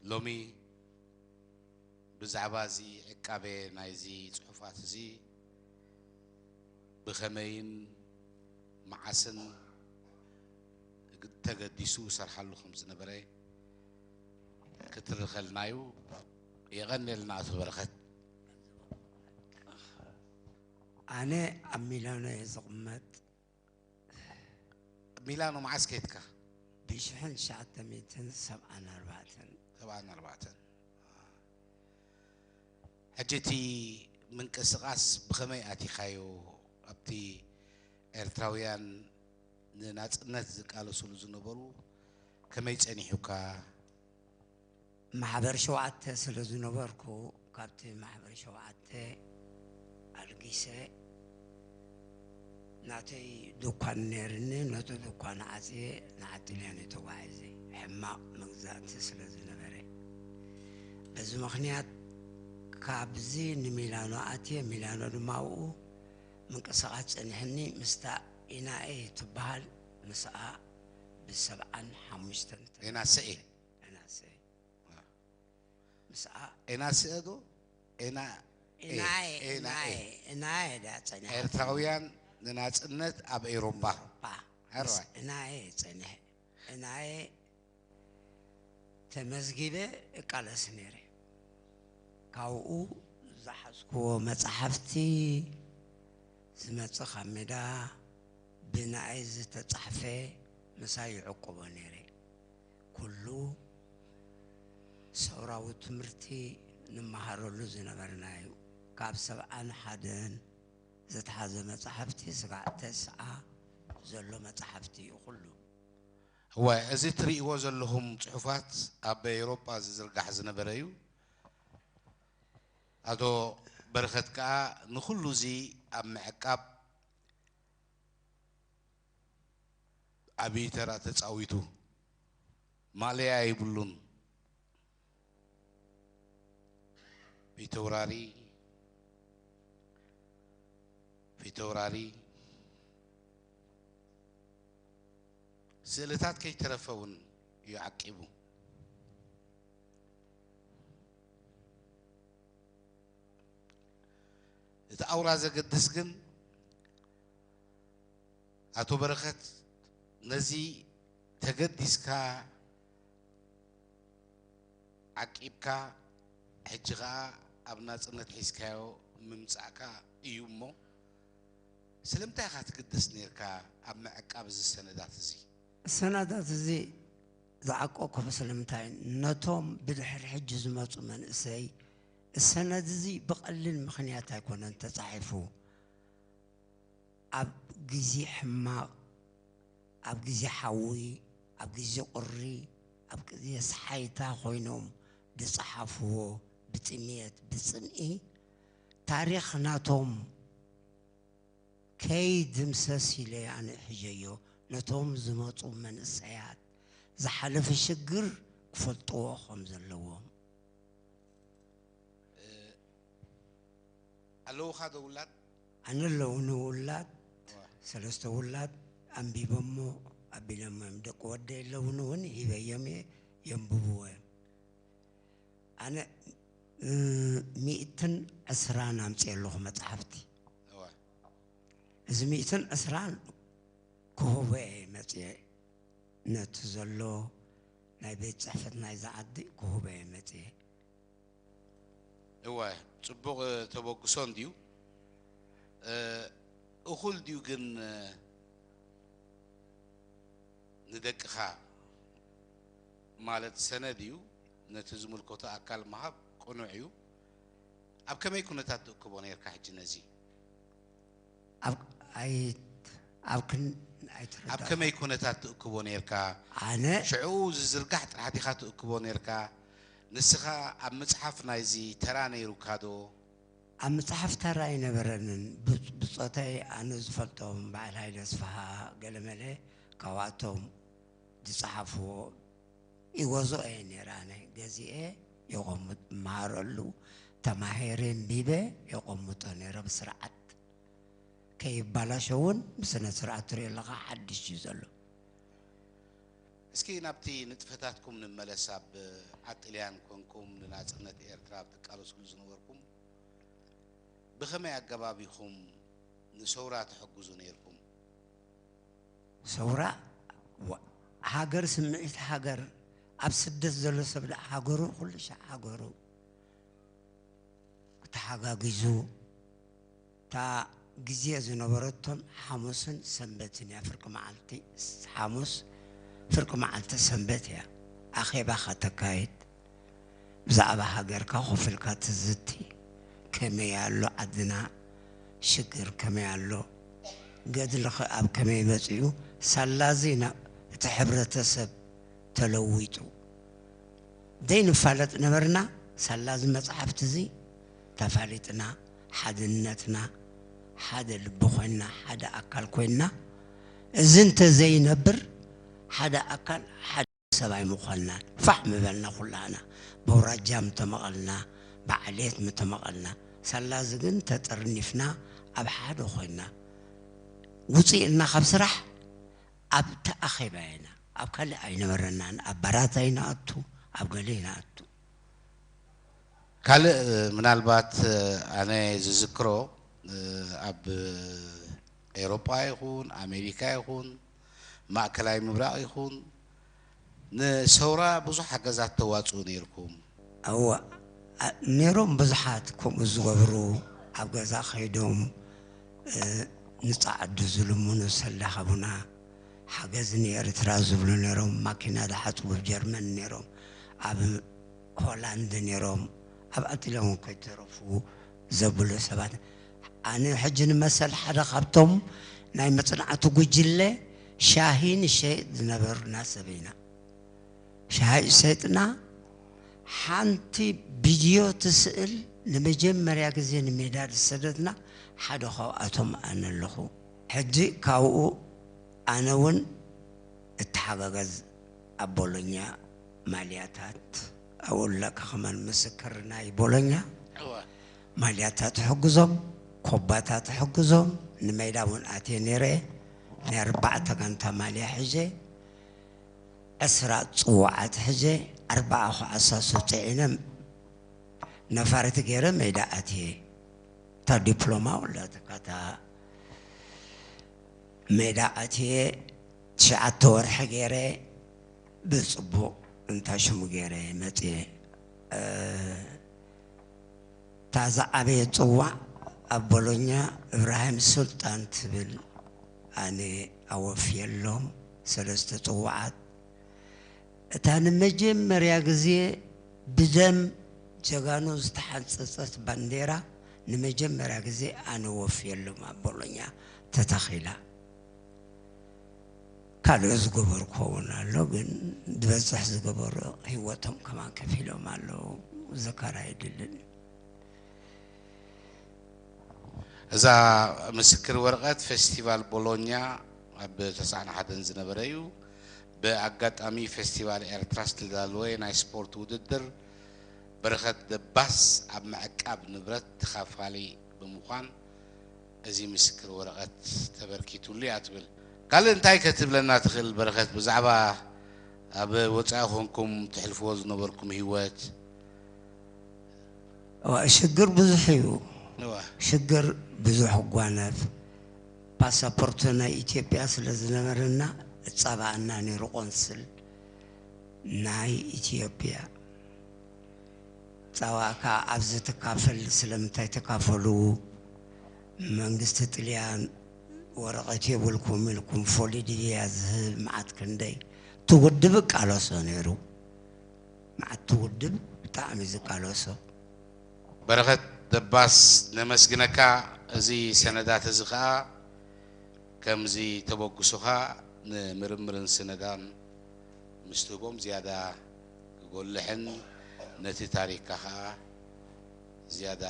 ሎሚ ብዛዕባ እዚ ዕቃበ ናይዚ ጽሑፋት እዚ ብኸመይን መዓስን ተገዲሱ ይሰርሓሉ ከም ዝነበረ ክትርኸልና እዩ። የቐንየልና ኣቶ በረኸት። ኣነ ኣብ ሚላኖ እየ ዝቕመጥ። ሚላኖ መዓስ ከይድካ? ብሽሕን ትሽዓተ ሚእትን ሰብዓን ኣርባዕተን። ሰብዓን ኣርባዕተን። ሕጂ እቲ ምንቅስቓስ ብኸመይ ኣቲኻዮ? ኣብቲ ኤርትራውያን ንናጽነት ዝቃለሱሉ ዝነበሩ ከመይ ጸኒሑካ? ማሕበር ሸውዓተ ስለ ዝነበርኩ፣ ካብቲ ማሕበር ሸውዓተ ኣልጊሰ ናተይ ድኳን ነይርኒ። ነቲ ድኳን ዓጽየ ንዓዲ ጥልያን ተጓዒዘ፣ ሕማቕ መግዛእቲ ስለ ዝነበረ። በዚ ምኽንያት ካብዚ ንሚላኖ ኣትየ፣ ሚላኖ ድማ ኣብኡ ምንቅስቓስ ጸኒሕኒ። ምስታ ኢናኤ ትበሃል፣ ምስኣ ብሰብዓን ሓሙሽተን ኤናስኤ። ኤናስኤ። ምስኣ ኤናስኤ ዶ? ኤና ኤ፣ ኢናኤ፣ ኤና ኤ። ኢናኤ፣ ኢናኤ ዳ ጸኒሓ። ኤርትራውያን ንናጽነት ኣብ ኤውሮጳ። ባ። ሕራይ። ኢናኤ ጸኒሐ። ኢናኤ ተመዝጊበ እቃለስ ነይረ። ካብኡ ዝሓዝክዎ መጻሕፍቲ ዝመጽእ ካብ ሜዳ ብናይ ዝተጻሕፈ ምሳይ ይዕቁቦ ነይረ። ኩሉ ሰውራዊ ትምህርቲ ንመሃረሉ ዝነበርና እዩ። ካብ ሰብዓን ሓደን ዝተሓዘ መጻሕፍቲ ስጋዕ ተስዓ ዘሎ መጻሕፍቲ እዩ ኩሉ። እወ፣ እዚ ትርእይዎ ዘለኹም ጽሑፋት ኣብ ኤውሮጳ ዝዝርጋሕ ዝነበረ እዩ። ኣቶ በረኸት ከኣ ንኹሉ እዚ ኣብ ምዕቃብ ዓብዪ ተራ ተጻዊቱ። ማእለያ የብሉን። ፊተውራሪ፣ ፊተውራሪ ስእልታት ከይተረፈ እውን እዩ ዓቂቡ። እቲ ኣውራ ዘገድስ ግን ኣቶ በረኸት ነዚ ተገዲስካ ዓቂብካ፣ ሕጂ ኸኣ ኣብ ናጽነት ሒዝካዮ ምምጻእካ እዩ። እሞ ስለምንታይ ኢኻ ትግደስ ኔርካ ኣብ ምዕቃብ እዚ ሰነዳት እዚ? ሰነዳት እዚ ዝዓቀብኩ ስለምንታይ፣ ነቶም ብድሕሪ ሕጂ ዝመጹ መንእሰይ፣ ሰነድ እዚ ብቐሊል ምኽንያት ኣይኮነን ተጻሒፉ። ኣብ ግዜ ሕማቕ፣ ኣብ ግዜ ሓዊ፣ ኣብ ግዜ ቁሪ፣ ኣብ ግዜ ሰሓይታ ኮይኖም ዝጸሓፍዎ፣ ብጥሜት፣ ብጽምኢ፣ ታሪኽ ናቶም ከይድምሰስ ኢለ ኣነ እሕሸዮ። ነቶም ዝመጹ መንእሰያት ዝሓለፈ ሽግር ክፈልጥዎ ከም ዘለዎም። ኣለውኻ ዶ ውላድ? ኣነ ኣለውኒ ውላድ፣ ሰለስተ ውላድ ኣንቢቦሞ ኣቢሎሞ እዮም። ደቂ ወደይ ኣለውኒ እውን ሂበዮም እየ፣ የንብብዎ እዮም። ኣነ፣ እ፣ ሚእትን ዕስራን ኣምፅኤ ኣለኹ መፅሓፍቲ። እዋ። እዚ ሚእትን ዕስራን ክህቦ እየ መፅኤ። ነቲ ዘሎ ናይ ቤት ጽሕፈት ናይዛ ዓዲ ክህቦ እየ መፅኤ። እወ፣ ጽቡቕ ተበግሶ እንድዩ። እ፣ እኹል ድዩ ግን፣ እ፣ ንደቅኻ ማለት ሰነድ እዩ፣ ነቲ ዝምልከቶ ኣካል ምሃብ ቅኑዕ እዩ። ኣብ ከመይ ኩነታት ትእክቦ ነይርካ ሕጂ ነዚ? ኣብ፣ ኣይ-፣ ኣብ ክን-፣ ኣይተረዳእኩ። ኣብ ከመይ ኩነታት ትእክቦ ነይርካ? ኣነ ሽዑ ዝዝርጋሕ ጥራሕ ዲኻ ትእክቦ ነይርካ? ንስኻ ኣብ ምጽሓፍ ናይዚ ተራ ነይሩካ ዶ? ኣብ ምጽሓፍ ተራ ኣይነበረንን። ብ-፣ ብጾተይ ኣነ ዝፈልጦም በዓል ሃይለ ኣስፍሃ ገለመለ ካብኣቶም ዝጸሓፍዎ ይገዝኦ እየ ነይረ። ኣነ ገዚኤ የቐምጥ፣ እመሃረሉ፣ ተማሂረ፣ ኣንቢበ የቐምጦ ነይረ ብስርዓት። ከይባላሸውን ብስነ ስርዓት ትሪኦ ኣለኻ፣ ሓድሽ እዩ ዘሎ። እስኪ ናብቲ ንጥፈታትኩም ንመለስ። ኣብ ዓጥልያን ኮንኩም ንናጽነት ኤርትራ ኣብ ትቃለስሉ ዝነበርኩም፣ ብኸመይ ኣገባብ ኢኹም ንሰውራ ትሕግዙ ነይርኩም? ሰውራ፣ ወ-፣ ሃገር፣ ስምዒት ሃገር፣ ኣብ ስደት ዘሎ ሰብ ደኣ ሃገሩ፣ ኩሉ ሻዕ ሃገሩ ተሓጋጊዙ፣ እታ ግዜ ዝነበረቶም ሓሙስን ሰንበትን እያ። ፍርቂ መዓልቲ ሓሙስ፣ ፍርቂ መዓልቲ ሰንበት እያ። ኣኼባ ከተካይድ፣ ብዛዕባ ሃገርካ ኮፍ ኢልካ ትዝቲ። ከመይ ኣሎ ዓድና፣ ሽግር ከመይ ኣሎ፣ ገድልኸ ኣብ ከመይ በጺሑ፣ ሳላዚ ናብ እቲ ሕብረተሰብ ተለዊጡ። ዘይንፋለጥ ነበርና። ሳላዚ መጽሓፍቲ እዚ ተፋሊጥና፣ ሓድነትና፣ ሓደ ልቢ ኮይንና፣ ሓደ ኣካል ኮይንና፣ እዚ እንተ ዘይነብር፣ ሓደ ኣካል፣ ሓደ ሰብ ኣይምኾንናን። ፋሕ ምበልና ኩላና፣ በውራጃ ምተመቐልና፣ ብዓሌት ምተመቐልና። ሳላዚ ግን ተጠርኒፍና፣ ኣብ ሓደ ኮይንና፣ ውፅእ ኢልና ካብ ስራሕ፣ ኣብቲ ኣኼባ ኢና። ኣብ ካልእ ኣይነበረናን። ኣብ ባራት ኣይንኣቱ፣ ኣብ ገለ ይንኣቱ። ካልእ ምናልባት ኣነ ዝዝክሮ፣ ኣብ ኤውሮጳ ይኹን ኣሜሪካ ይኹን ማእከላይ ምብራቕ ይኹን ንሰውራ ብዙሕ ሓገዛት ተዋጽኡ ነይርኩም። እወ፣ ኣ-፣ ነይሮም ብዙሓት ከምኡ ዝገብሩ፣ ኣብ ገዛ ከይዶም፣ እ፣ ንጸዓዱ ዝልምኑ፣ ሰላ ሃቡና፣ ሓገዝ ንኤርትራ ዝብሉ ነይሮም። ማኪና ዝሓጽቡ ጀርመን ነይሮም፣ ኣብ ሆላንድ ነይሮም፣ ኣብ ኣትለ እውን ከይተረፉ ዘብሉ ሰባት። ኣነ ሕጂ ንመሰል ሓደ ካብቶም ናይ መጽናዕቲ ጉጅለ ሻሂ ንሸይጥ ዝነበርና ሰብ ኢና። ሻሂ ሸይጥና፣ ሓንቲ ቪድዮ ትስእል ንመጀመርያ ግዜ ንሜዳ ዝሰደትና ሓደ ካብኣቶም ኣነ ኣለኹ። ሕጂ ካብኡ ኣነ እውን እተሓጋገዝ። ኣብ ቦሎኛ ማልያታት፣ ኣብኡ ኣለካ ከማን ምስክር ናይ ቦሎኛ። እወ። ማልያታት ትሕግዞም፣ ኮባታት ትሕግዞም፣ ንሜዳ እውን ኣትየ ነይረ። ናይ ኣርባዕተ ጋንታ ማልያ ሒዘ፣ ዕስራ ጽዋዓት ሒዘ፣ ኣርባዓ ኩዓሳሱ ጽዒነ፣ ነፋሪት ገይረ ሜዳ ኣትየ። እታ ዲፕሎማ ወላትካ እታ ሜዳ ኣትየ፣ ትሽዓተ ወርሒ ገይረ፣ ብጽቡቕ እንታ ሽሙ ገይረ መጽየ። እ፣ እታ ዝዓበየ ጽዋዕ ኣብ ቦሎኛ እብራሂም ሱልጣን ትብል ኣነ ኣወፍየሎም ሰለስተ ጽዋዓት። እታ ንመጀመርያ ግዜ ብደም ጀጋኑ ዝተሓንጸጸት ባንዴራ ንመጀመርያ ግዜ ኣነ ወፍየሎም ኣብ ቦሎኛ ተተኺላ። ካልኦ ዝገበርኩ ክኸውን ኣሎ፣ ግን ዝበዝሕ ዝገበሩ ህይወቶም ከማን ከፊሎም ኣለዉ። ዝከር ኣይድልን። እዛ ምስክር ወረቐት ፌስቲቫል ቦሎኛ ኣብ ተስዓን ሓደን ዝነበረ እዩ። ብኣጋጣሚ ፌስቲቫል ኤርትራ ዝተዳለወ ናይ ስፖርት ውድድር በረኸት ደባስ ኣብ ምዕቃብ ንብረት ተኻፋሊ ብምዃን እዚ ምስክር ወረቐት ተበርኪቱሉ እያ ትብል። ካልእ እንታይ ከ ትብለና ትኽእል በረኸት ብዛዕባ ኣብ ወጻኢ ኮንኩም ትሕልፍዎ ዝነበርኩም ህይወት? እዋ፣ ሽግር ብዙሕ እዩ። እዋ። ሽግር ብዙሕ እጓነፍ። ፓሳፖርት ናይ ኢትዮጵያ ስለ ዝነበረና እጻባኣና ነይሩ ቆንስል ናይ ኢትዮጵያ። ጻዋእካ ኣብዚ ትካፈል ስለምንታይ ትካፈሉ? መንግስቲ ጥልያን ወረቐት የብልኩም ኢልኩም ፎሊድ እያ ዝህብ መዓት ክንደይ ትውድብ እቃለሶ ነይሩ። መዓት ትውድብ ብጣዕሚ ዝቃለሶ። በረኸት ደባስ ነመስግነካ። እዚ ሰነዳት እዚ ኸኣ ከምዚ ተበግሶኻ ንምርምርን ስነዳን ምስ ትህቦም ዝያዳ ክጎልሕን ነቲ ታሪኽካ ኸኣ ዝያዳ